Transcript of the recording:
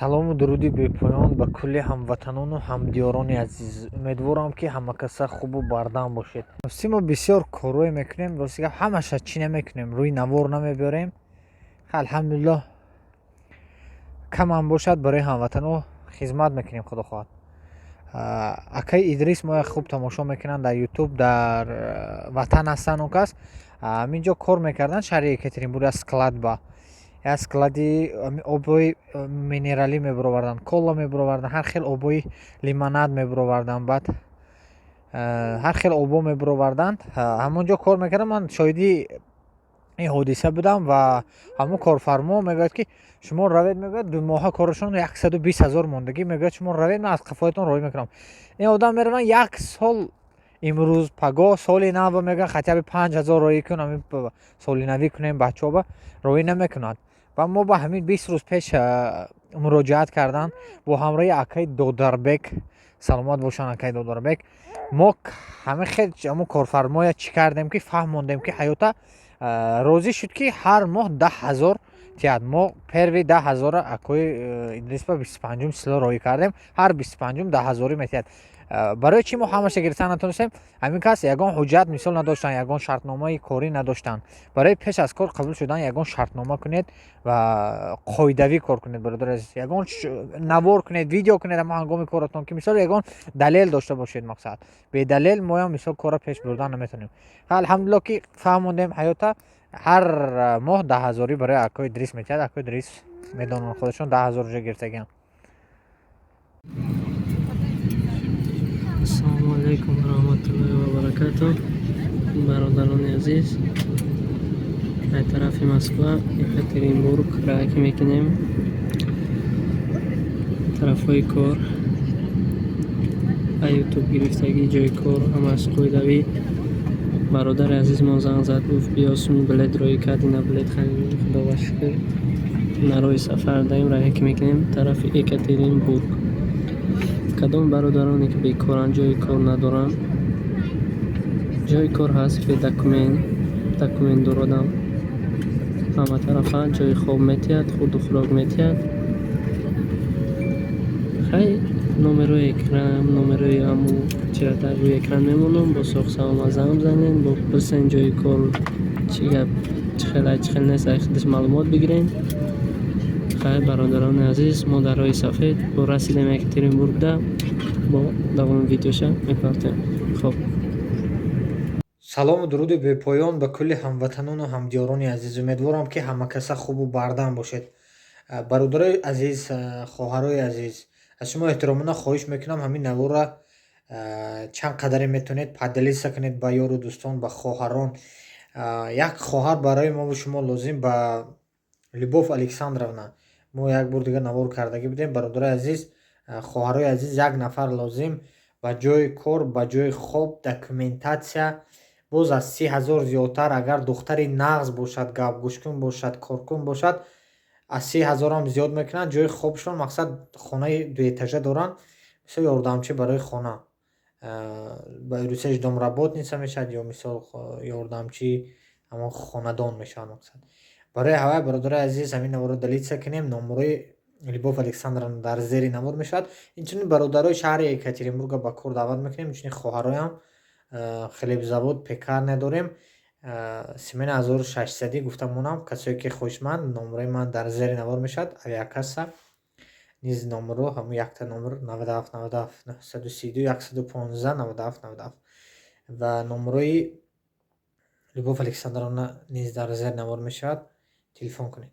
Салому дуруди бепоён ба кулли ҳамватанону ҳамдиёрони азиз. Умедворам, ки ҳамакаса хубу бардам бошед. Рости, мо бисёр корҳое мекунем, рости гап, ҳамаша чӣ намекунем, рӯи навор намебиёрем. Алҳамдулиллоҳ, камам бошад, барои ҳамватано хизмат мекунем, худо хоҳад. Акаи Идрис моя хуб тамошо мекунанд дар Ютуб, дар ватан ҳастанд. Он кас ҳамин ҷо кор мекарданд, шаҳри Екатеринбург, як склад ба як склади обҳои минералӣ мебуроварданд, кола мебуроварданд, ҳар хел обҳои лимонад мебуроварданд, баъд ҳар хел обҳо мебуроварданд. Ҳамон ҷо кор мекардам, ман шоҳиди ин ҳодиса будам. Ва ҳамон корфармо мегӯяд, ки шумо равед, мегӯяд, 2 моҳа корашон 120 000 мондагӣ, мегӯяд, шумо равед, ман аз қафоятон роҳӣ мекунам. Ин одам мераванд, як сол, имрӯз пагоҳ соли нав, мегӯянд, хотя бы 5000 роҳӣ кун, ҳамин соли навӣ кунем бачаҳоба, роҳӣ намекунад. Ва мо ба ҳамин 20 рӯз пеш муроҷиат кардан бо ҳамроҳи акаи Додарбек, саломат бошанд акаи Додарбек. Мо ҳамин хел ҳамон корфармоя чӣ кардем, ки фаҳмондем, ки ҳаёта розӣ шуд, ки ҳар моҳ 10 000 тиҳад. Мо первый 10 000-ра акои Идрис ба 25-ум число роҳӣ кардем, ҳар 25-ум 10 000-ӣ метиҳад. Барои чӣ мо ҳамаша гирифтан натонистем? Ҳамин кас ягон ҳуҷҷат, мисол, надоштанд, ягон шартномаи корӣ надоштанд. Барои пеш аз кор қабул шудан ягон шартнома кунед ва қоидавӣ кор кунед, бародари азиз. Ягон навор кунед, видео кунед ҳама ҳангоми коратон, ки, мисол, ягон далел дошта бошед. Мақсад, бедалел моям, мисол, корро пеш бурдан наметавонем. Алҳамдулилло, ки фаҳмондем ҳаёта, ҳар моҳ 10 000-ӣ барои акои Идрис метиҳад. Акои Идрис медонанд худашон, 10 000 уже гирифтагианд. Ассалому алайкум ва раҳматуллоҳи ва баракатуҳ. Бародарони азиз, аз тарафи Москва, Екатеринбург раҳакӣ мекунем тарафҳои кор. А Ютуб гирифтагӣ ҷои кор ҳамаш қоидавӣ. Бародари азиз мо занг зад, гуфт, биё, суми билет роҳӣ кард, ина билет харидем, худо шукр. На роҳи сафар даем, раҳакӣ мекунем тарафи Екатеринбург. Кадом бародароне ки бекоранд, ҷои кор надоранд, ҷои кор ҳаст, бе документ, документ дородам, ҳама тарафа ҷои хоб метиҳад, хурду хӯрок метиҳад. Хай, номерои экран, номерои ҳаму чира дар рӯи экран мемонам, бо соғ-саломат занг бизанед, бо пурсен ҷои кор чӣ гап, чӣ хел, чӣ хел нест, ай худаш маълумот бигирен. Хай, бародарони азиз, мо дар роҳи сафед бо расидем Екатеринбургда, бо давоми видеоша мепартем. Хоб. Салому дуруди бепоён ба кулли ҳамватанону ҳамдиёрони азиз. Умедворам, ки ҳамакаса хубу бардам бошед. Бародарои азиз, хоҳарои азиз, аз шумо эҳтиромона хоҳиш мекунам, ҳамин наворро чанд қадаре метавонед, поделиться кунед ба ёру дӯстон, ба хоҳарон. Як хоҳар барои мову шумо лозим, ба Любовь Александровна. Мо як бор дигар навор кардагӣ будем. Бародарои азиз, хоҳарои азиз, як нафар лозим ба ҷои кор, ба ҷои хоб, документация, боз аз 30 000 зиёдтар. Агар духтари нағз бошад, гапгӯшкун бошад, коркун бошад, аз 30 000-ам зиёд мекунанд. Ҷои хобшон, мақсад, хонаи дуэтажа доранд, мисол, ёрдамчӣ барои хона, ба русияш домработница мешавад ё, мисол, ёрдамчӣ ҳамон хонадон мешавад. Мақсад, барои ҳавай, бародарои азиз, ҳамин наворро делиться кунем. Номерои Любовь Александровна дар зери навор мешавад. Инчунин бародарои шаҳри Екатеринбурга ба кор даъват мекунем, инчунин хоҳароям. Хлебзавод, пекарня дорем, смена 1600-ӣ гуфта монам. Касое ки хоҳишманд, номерои ман дар зери навор мешавад. Авиакасса низ номерро ҳамун якта номер 97 97 932 115 97 97 ва номерои Любовь Александровна низ дар зери навор мешавад, телефон кунед.